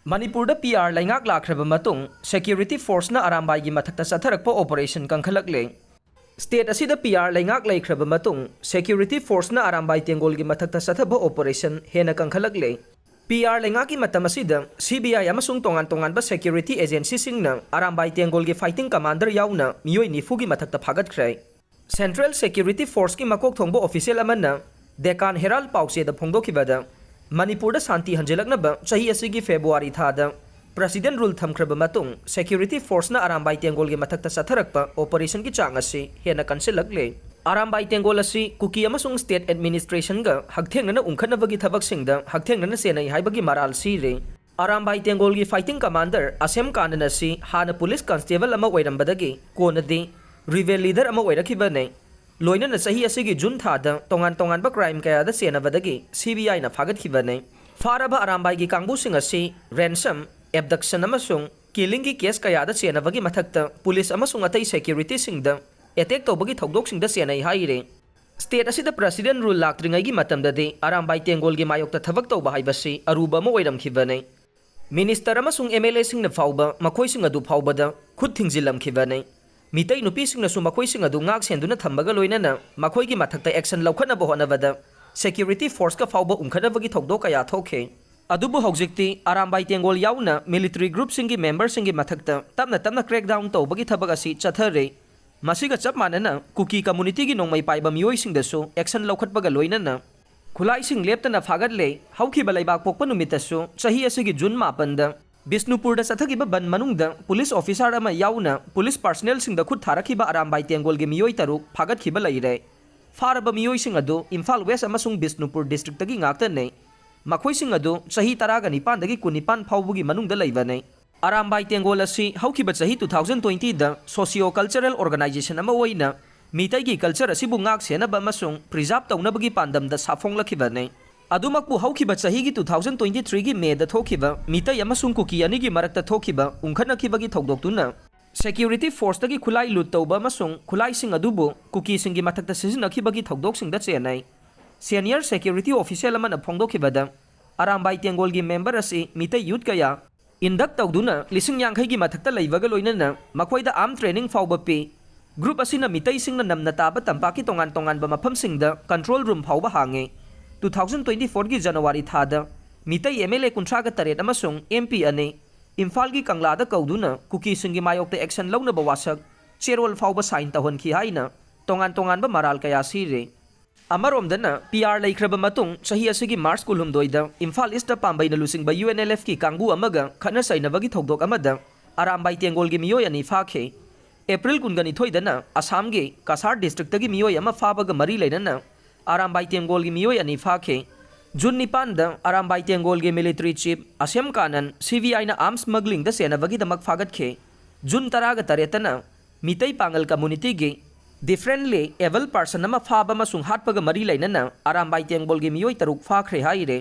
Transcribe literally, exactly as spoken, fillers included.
ꯃꯅꯤꯄꯨꯔꯗ P R ꯂꯩꯉꯥꯛ ꯂꯥꯛꯈ꯭ꯔꯕ ꯃꯇꯨꯡ security forceꯅ ꯑꯔꯥꯝꯕꯥꯏꯒꯤ ꯃꯊꯛꯇ ꯆꯠꯊꯔꯛꯄ operation ꯀꯟꯈꯠꯂꯛꯂꯦ꯫ State ꯑꯁꯤꯗ ꯄꯤ ꯑꯥꯔ ꯂꯩꯉꯥꯛ ꯂꯩꯈ꯭ꯔꯕ ꯃꯇꯨꯡ security forceꯅ ꯑꯔꯥꯝꯕꯥꯏ ꯇꯦꯡꯒꯣꯜꯒꯤ ꯃꯊꯛꯇ ꯆꯠꯊꯕ operation ꯍꯦꯟꯅ ꯀꯟꯈꯠꯂꯛꯂꯦ꯫ ꯄꯤ ꯑꯥꯔ ꯂꯩꯉꯥꯛꯀꯤ ꯃꯇꯝ ꯑꯁꯤꯗ ꯁꯤ ꯕꯤ ꯑꯥꯏ ꯑꯃꯁꯨꯡ ꯇꯣꯉꯥꯟ ꯇꯣꯉꯥꯟꯕ securityꯁꯤꯡꯅ ꯑꯔꯥꯝꯕꯥꯏ ꯇꯦꯡꯒꯣꯜꯒꯤ fighting commander ꯌꯥꯎꯅ ꯃꯤꯑꯣꯏ ꯅꯤꯐꯨꯒꯤ ꯃꯊꯛꯇ ꯐꯥꯒꯠꯈ꯭ꯔꯦ꯫ Central Security Forceꯀꯤ ꯃꯀꯣꯛ ꯊꯣꯡꯕ official ꯑꯃꯅ Deccan Herald ꯄꯥꯎꯆꯦꯗ ꯐꯣꯡꯗꯣꯛꯈꯤꯕꯗ, ꯃꯅꯤꯄꯨꯔꯗ ꯁꯥꯟꯇꯤ ꯍꯟꯖꯤꯜꯂꯛꯅꯕ ꯆꯍꯤ ꯑꯁꯤꯒꯤ February ꯊꯥꯗ President Rule ꯊꯝꯈ꯭ꯔꯕ ꯃꯇꯨꯡ security forceꯅ ꯑꯔꯥꯝꯕꯥꯏ ꯇꯦꯡꯒꯣꯜꯒꯤ ꯃꯊꯛꯇ ꯆꯠꯊꯔꯛꯄ operationꯒꯤ ꯆꯥꯡ ꯑꯁꯤ ꯍꯦꯟꯅ ꯀꯟꯁꯤꯜꯂꯛꯂꯦ꯫ ꯑꯔꯥꯝꯕꯥꯏ ꯇꯦꯡꯒꯣꯜ ꯑꯁꯤ ꯀꯨꯀꯤ ꯑꯃꯁꯨꯡ state administrationꯒ ꯍꯛꯊꯦꯡꯅꯅ ꯎꯪꯈꯠꯅꯕꯒꯤ ꯊꯕꯛꯁꯤꯡꯗ ꯍꯛꯊꯦꯡꯅꯅ ꯆꯦꯟꯅꯩ ꯍꯥꯏꯕꯒꯤ ꯃꯔꯥꯜ ꯁꯤꯔꯦ꯫ ꯑꯔꯥꯝꯕꯥꯏ ꯇꯦꯡꯒꯣꯜꯒꯤ fighting commander ꯑꯁꯦꯝ ꯀꯥꯅꯟ ꯑꯁꯤ ꯍꯥꯟꯅ police constable ꯑꯃ ꯑꯣꯏꯔꯝꯕꯗꯒꯤ ꯀꯣꯟꯅꯗꯤ rebel leader ꯑꯃ ꯑꯣꯏꯔꯛꯈꯤꯕꯅꯤ꯫ ꯂꯣꯏꯅꯅ ꯆꯍꯤ ꯑꯁꯤꯒꯤ June ꯊꯥꯗ ꯇꯣꯉꯥꯟ ꯇꯣꯉꯥꯟꯕ crime ꯀꯌꯥꯗ ꯆꯦꯟꯅꯕꯗꯒꯤ C B Iꯅ ꯐꯥꯒꯠꯈꯤꯕꯅꯤ꯫ ꯐꯥꯔꯕ ꯑꯔꯥꯝꯕꯥꯏꯒꯤ ꯀꯥꯡꯕꯨꯁꯤꯡ ꯑꯁꯤ ransom, abduction ꯑꯃꯁꯨꯡ killingꯒꯤ case ꯀꯌꯥꯗ ꯆꯦꯟꯅꯕꯒꯤ ꯃꯊꯛꯇ police ꯑꯃꯁꯨꯡ ꯑꯇꯩ securityꯁꯤꯡꯗ attack ꯇꯧꯕꯒꯤ ꯊꯧꯗꯣꯛꯁꯤꯡꯗ ꯆꯦꯟꯅꯩ ꯍꯥꯏꯔꯤ꯫ State ꯑꯁꯤꯗ President Rule ꯂꯥꯛꯇ꯭ꯔꯤꯉꯩꯒꯤ ꯃꯇꯝꯗꯗꯤ ꯑꯔꯥꯝꯕꯥꯏ ꯇꯦꯡꯒꯣꯜꯒꯤ ꯃꯥꯌꯣꯛꯇ ꯊꯕꯛ ꯇꯧꯕ ꯍꯥꯏꯕꯁꯤ ꯑꯔꯨꯕ ꯑꯃ ꯑꯣꯏꯔꯝꯈꯤꯕꯅꯤ꯫ Minister ꯑꯃꯁꯨꯡ M L Aꯁꯤꯡꯅ ꯐꯥꯎꯕ ꯃꯈꯣꯏꯁꯤꯡ ꯑꯗꯨ ꯐꯥꯎꯕꯗ ꯈꯨꯠ ꯊꯤꯡꯖꯤꯜꯂꯝꯈꯤꯕꯅꯤ꯫ ꯃꯤꯇꯩ ꯅꯨꯄꯤꯁꯤꯡꯅꯁꯨ ꯃꯈꯣꯏꯁꯤꯡ ꯑꯗꯨ ꯉꯥꯛ ꯁꯦꯟꯗꯨꯅ ꯊꯝꯕꯒ ꯂꯣꯏꯅꯅ ꯃꯈꯣꯏꯒꯤ ꯃꯊꯛꯇ action ꯂꯧꯈꯠꯅꯕ ꯍꯣꯠꯅꯕꯗ security forceꯀ ꯐꯥꯎꯕ ꯎꯪꯈꯠꯅꯕꯒꯤ ꯊꯧꯗꯣꯛ ꯀꯌꯥ ꯊꯣꯛꯈꯤ꯫ ꯑꯗꯨꯕꯨ ꯍꯧꯖꯤꯛꯇꯤ ꯑꯔꯥꯝꯕꯥꯏ ꯇꯦꯡꯒꯣꯜ ꯌꯥꯎꯅ military groupꯁꯤꯡꯒꯤ memberꯁꯤꯡꯒꯤ ꯃꯊꯛꯇ ꯇꯞꯅ ꯇꯞꯅ crackdown ꯇꯧꯕꯒꯤ ꯊꯕꯛ ꯑꯁꯤ ꯆꯠꯊꯔꯤ꯫ ꯃꯁꯤꯒ ꯆꯞ ꯃꯥꯟꯅꯅ ꯀꯨꯀꯤ communityꯒꯤ ꯅꯣꯡꯃꯩ ꯄꯥꯏꯕ ꯃꯤꯑꯣꯏꯁꯤꯡꯗꯁꯨ action ꯂꯧꯈꯠꯄꯒ ꯂꯣꯏꯅꯅ ꯈꯨꯠꯂꯥꯏꯁꯤꯡ ꯂꯦꯞꯇꯅ ꯐꯥꯒꯠꯂꯦ꯫ ꯍꯧꯈꯤꯕ ꯂꯩꯕꯥꯛ ꯄꯣꯛꯄ ꯅꯨꯃꯤꯠꯇꯁꯨ ꯆꯍꯤ ꯑꯁꯤꯒꯤ June ꯃꯥꯄꯟꯗ ꯕꯤꯁꯅꯨꯄꯨꯔꯗ ꯆꯠꯊꯈꯤꯕ ꯕꯟ ꯃꯅꯨꯡꯗ police officer ꯑꯃ ꯌꯥꯎꯅ police personnelꯁꯤꯡꯗ ꯈꯨꯠ ꯊꯥꯔꯛꯈꯤꯕ ꯑꯔꯥꯝꯕꯥꯏ ꯇꯦꯡꯒꯣꯜꯒꯤ ꯃꯤꯑꯣꯏ ꯇꯔꯨꯛ ꯐꯥꯒꯠꯈꯤꯕ ꯂꯩꯔꯦ꯫ ꯐꯥꯔꯕ ꯃꯤꯑꯣꯏꯁꯤꯡ ꯑꯗꯨ ꯏꯝꯐꯥꯜ West ꯑꯃꯁꯨꯡ ꯕꯤꯁꯅꯨꯄꯨꯔ districtꯇꯒꯤ ꯉꯥꯛꯇꯅꯤ꯫ ꯃꯈꯣꯏꯁꯤꯡ ꯑꯗꯨ ꯆꯍꯤ ꯇꯔꯥꯒ ꯅꯤꯄꯥꯟꯗꯒꯤ ꯀꯨꯟꯅꯤꯄꯥꯟ ꯐꯥꯎꯕꯒꯤ ꯃꯅꯨꯡꯗ ꯂꯩꯕꯅꯤ꯫ ꯑꯔꯥꯝꯕꯥꯏ ꯇꯦꯡꯒꯣꯜ ꯑꯁꯤ ꯍꯧꯈꯤꯕ ꯆꯍꯤ two thousand twentyꯗ socio cultural organization ꯑꯃ ꯑꯣꯏꯅ ꯃꯤꯇꯩꯒꯤ culture ꯑꯁꯤꯕꯨ ꯉꯥꯛ ꯁꯦꯟꯅꯕ ꯑꯃꯁꯨꯡ preserve ꯇꯧꯅꯕꯒꯤ ꯄꯥꯟꯗꯝꯗ ꯁꯥꯐꯣꯡꯂꯛꯈꯤꯕꯅꯤ꯫ ꯑꯗꯨꯃꯛꯄꯨ ꯍꯧꯈꯤꯕ ꯆꯍꯤꯒꯤ two thousand twenty threeꯒꯤ Mayꯗ ꯊꯣꯛꯈꯤꯕ ꯃꯤꯇꯩ ꯑꯃꯁꯨꯡ ꯀꯨꯀꯤ ꯑꯅꯤꯒꯤ ꯃꯔꯛꯇ ꯊꯣꯛꯈꯤꯕ ꯎꯪꯈꯠꯅꯈꯤꯕꯒꯤ ꯊꯧꯗꯣꯛꯇꯨꯅ security forceꯇꯒꯤ ꯈꯨꯠꯂꯥꯏ loot ꯇꯧꯕ ꯑꯃꯁꯨꯡ ꯈꯨꯠꯂꯥꯏꯁꯤꯡ ꯑꯗꯨꯕꯨ ꯀꯨꯀꯤꯁꯤꯡꯒꯤ ꯃꯊꯛꯇ ꯁꯤꯖꯤꯟꯅꯈꯤꯕꯒꯤ ꯊꯧꯗꯣꯛꯁꯤꯡꯗ ꯆꯦꯟꯅꯩ꯫ Senior security official ꯑꯃꯅ ꯐꯣꯡꯗꯣꯛꯈꯤꯕꯗ, ꯑꯔꯥꯝꯕꯥꯏ ꯇꯦꯡꯒꯣꯜꯒꯤ ꯃꯦꯝꯕꯔ ꯑꯁꯤ ꯃꯤꯇꯩ ꯌꯨꯠ ꯀꯌꯥ induct ꯇꯧꯗꯨꯅ ꯂꯤꯁꯤꯡ ꯌꯥꯡꯈꯩꯒꯤ ꯃꯊꯛꯇ ꯂꯩꯕꯒ ꯂꯣꯏꯅꯅ ꯃꯈꯣꯏꯗ arm training ꯐꯥꯎꯕ ꯄꯤ꯫ Group ꯑꯁꯤꯅ ꯃꯤꯇꯩꯁꯤꯡꯅ ꯅꯝꯅ ꯇꯥꯕ ꯇꯝꯄꯥꯛꯀꯤ ꯇꯣꯉꯥꯟ ꯇꯣꯉꯥꯟꯕ ꯃꯐꯝꯁꯤꯡꯗ control room ꯐꯥꯎꯕ ꯍꯥꯡꯉꯤ꯫ Two thousand twenty fourꯒꯤ January ꯊꯥꯗ ꯃꯤꯇꯩ MLA ꯀꯨꯟꯊ꯭ꯔꯥꯒ ꯇꯔꯦꯠ ꯑꯃꯁꯨꯡ MP ꯑꯅꯤ ꯏꯝꯐꯥꯜꯒꯤ ꯀꯪꯂꯥꯗ ꯀꯧꯗꯨꯅ ꯀꯨꯀꯤꯁꯤꯡꯒꯤ ꯃꯥꯌꯣꯛꯇ action ꯂꯧꯅꯕ ꯋꯥꯁꯛ ꯆꯦꯔꯣꯜ ꯐꯥꯎꯕ sign ꯇꯧꯍꯟꯈꯤ ꯍꯥꯏꯅ ꯇꯣꯉꯥꯟ ꯇꯣꯉꯥꯟꯕ ꯃꯔꯥꯜ ꯀꯌꯥ ꯁꯤꯔꯦ꯫ ꯑꯃꯔꯣꯝꯗꯅ PR ꯂꯩꯈ꯭ꯔꯕ ꯃꯇꯨꯡ ꯆꯍꯤ ꯑꯁꯤꯒꯤ March ꯀꯨꯟꯍꯨꯝꯗꯣꯏꯗ ꯏꯝꯐꯥꯜ Eastꯇ ꯄꯥꯝꯕꯩꯅ ꯂꯨꯆꯤꯡꯕ UNLFꯀꯤ ꯀꯥꯡꯕꯨ ꯑꯃꯒ ꯈꯠꯅ ꯆꯩꯅꯕꯒꯤ ꯊꯧꯗꯣꯛ ꯑꯃꯗ ꯑꯔꯥꯝꯕꯥꯏ ꯇꯦꯡꯒꯣꯜꯒꯤ ꯃꯤꯑꯣꯏ ꯑꯅꯤ ꯐꯥꯈꯤ꯫ April ꯀꯨꯟꯒ ꯅꯤꯊꯣꯏꯗꯅ ꯑꯁꯥꯝꯒꯤ ꯀꯁꯥꯔ districtꯇꯒꯤ ꯃꯤꯑꯣꯏ ꯑꯃ ꯐꯥꯕꯒ ꯃꯔꯤ ꯂꯩꯅꯅ ꯑꯔꯥꯝꯕꯥꯏ ꯇꯦꯡꯒꯣꯜꯒꯤ ꯃꯤꯑꯣꯏ ꯑꯅꯤ ꯐꯥꯈꯤ꯫ June ꯅꯤꯄꯥꯟꯗ Arambai ꯇꯦꯡꯒꯣꯜꯒꯤ military chief ꯑꯁꯦꯝ Kanan CBIꯅ arms smugglingꯗ ꯆꯦꯟꯅꯕꯒꯤꯗꯃꯛ ꯐꯥꯒꯠꯈꯤ꯫ June ꯇꯔꯥꯒ ꯇꯔꯦꯠꯇꯅ ꯃꯤꯇꯩ ꯄꯥꯉꯜ communityꯒꯤ differently abled person ꯑꯃ ꯐꯥꯕ ꯑꯃꯁꯨꯡ ꯍꯥꯠꯄꯒ ꯃꯔꯤ ꯂꯩꯅꯅ ꯑꯔꯥꯝꯕꯥꯏ ꯇꯦꯡꯒꯣꯜꯒꯤ ꯃꯤꯑꯣꯏ ꯇꯔꯨꯛ ꯐꯥꯈ꯭ꯔꯦ ꯍꯥꯏꯔꯦ꯫